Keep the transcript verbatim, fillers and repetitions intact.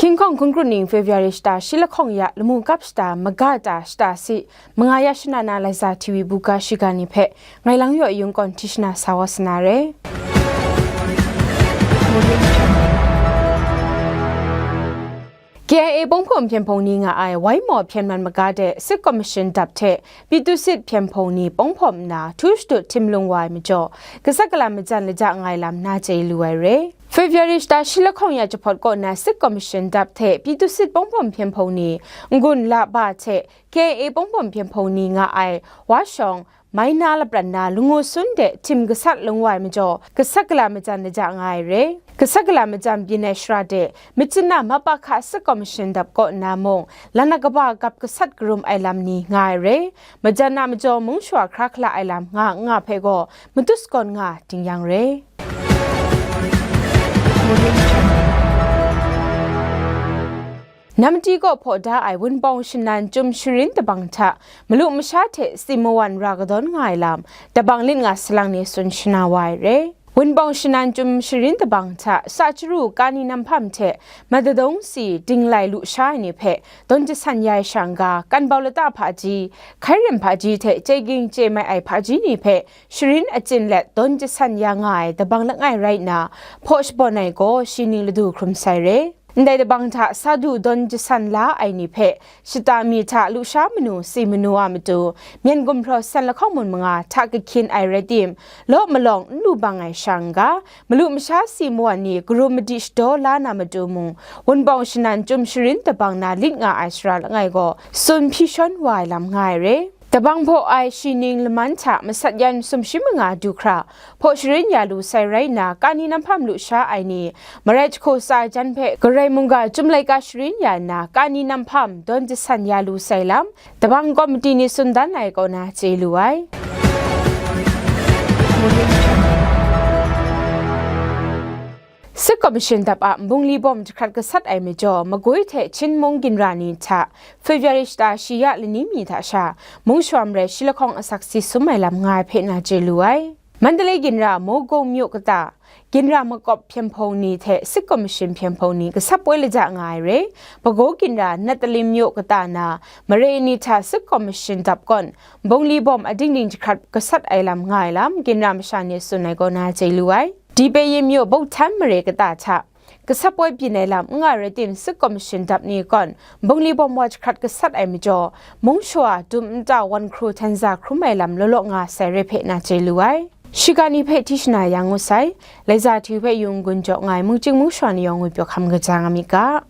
Hpinghkawng hkun kru ning February shata shi lahkawng ya lamu kap shata maga ta shata si, manga ya shana na Laiza T V buga shiga ni hpe, ngai lang yaw yung kawn Tishna sa wa sana re. K I A Pawng Hpawm Hpyen Hpawng ni nga ai Waimaw Hpyen Man Maga de Sit Commission dap hte Pyitusit Hpyen Hpawng ni pawng hpawm nna htu shadut htim lung wa ai majaw, gasat gala majan laja nga ai lam na chye lu ai re. February shata shi lahkawng ya jahpawt kaw na Sit Commission dap hte Pyitusit Pawng Hpawm Hpyen Hpawng ni n-gun la ba hte K I A Pawng Hpawm Hpyen Hpawng ni nga ai wa shawng, mai na lapran na langu sun de htim gasat lung wa ai majaw, gasat gala majan laja nga ai re. Gasat gala majan byin ai shara de, Myitkyina Mapakha Sit Commission dap kaw nna mung, lana kaba gap gasat karum ai lam ni nga ai re. Majan a majaw mung shawa hkra hkala ai lam nga n nga hpe gaw, matu sagawn nga ding yang re. Namdi kaw hpaw da ai Wunpawng Shanan Chyum Sharin Dabang hta malu masha hte si mawan ra kadawn nga ai lam, dabang lit nga salang ni tsun shana wa ai re. Wunpawng Shanan Chyum Sharin Dabang hta sa chyaru kani nam hpam hte madadung si dinglai lusha ai ni hpe dawn jasan ya ai sha n-ga, kanbau lata hpaji, hkai rem hpaji hte chye ging chye mai ai hpaji ni hpe sharin achyin let dawn jasan ya nga ai dabang langai rai nna, hpaw shabawn ai gaw shi ning ladu hkrum sai re. Ndai dabang hta sa du dawn jasan la ai ni hpe, shata mi hta lusha manu si manu a matu, myen gumhpraw san lahkawng mun manga hta kahkyin ai rai tim, law malawng n lu bang ai sha n-ga, malu masha si mawan ni karum madi shadaw la na matu mung, Wunpawng Shanan Chyum Sharin Dabang na lit nga ai sara langai gaw, tsun hpyi shawn wa ai lam nga ai re. Dabang hpaw ai shi ning laman hta masat yan sumshi manga du hkra, hpaw sharin ya lu sai rai nna, kani nam hpam lusha ai ni, marai jahku tsa ai jan hpe Karai mungga Chyum laika sharin ya nna, kani nam hpam dawn jasan ya lu sai lam, dabang komiti ni tsun dan ai kaw na chye lu ai. Sit Commission dap a nbungli bawm jahkrat gasat ai majaw, Magwi hte Chin mung ginra ni hta February shata shi ya lani mi hta sha, mung shawa marai shi lahkawng asak si sum ai lam nga ai hpe na chye lu ai. Mandalay ginra Mogaung myu kata, ginra makawp hpyen hpawng ni hte Sit Commission hpyen hpawng ni gasat poi laja nga ai re. Bagaw ginra Natalim myu kata na, mare ni hta Sit Commission dap kawn, nbungli bawm adingding jahkrat gasat ai lam nga ai lam, ginra masha ni tsun ai kaw na chye lu ai. Dipeyim myu Boktan mare kata hta, gasat poi byin ai lam n nga rai tim, Sit Commission dap ni kawn, nbungli bawm wa jahkrat gasat ai majaw, mung shawa dum nta wan hkru hten za hkrum ai lam law law nga sai re hpe na chye lu ai. Shiga ni hpe Tishna ya ngu sai, Laiza T V hpe yung gun jaw nga ai mungchying mung shawa ni yawng ngwi pyaw hkam kaja nga myit ga.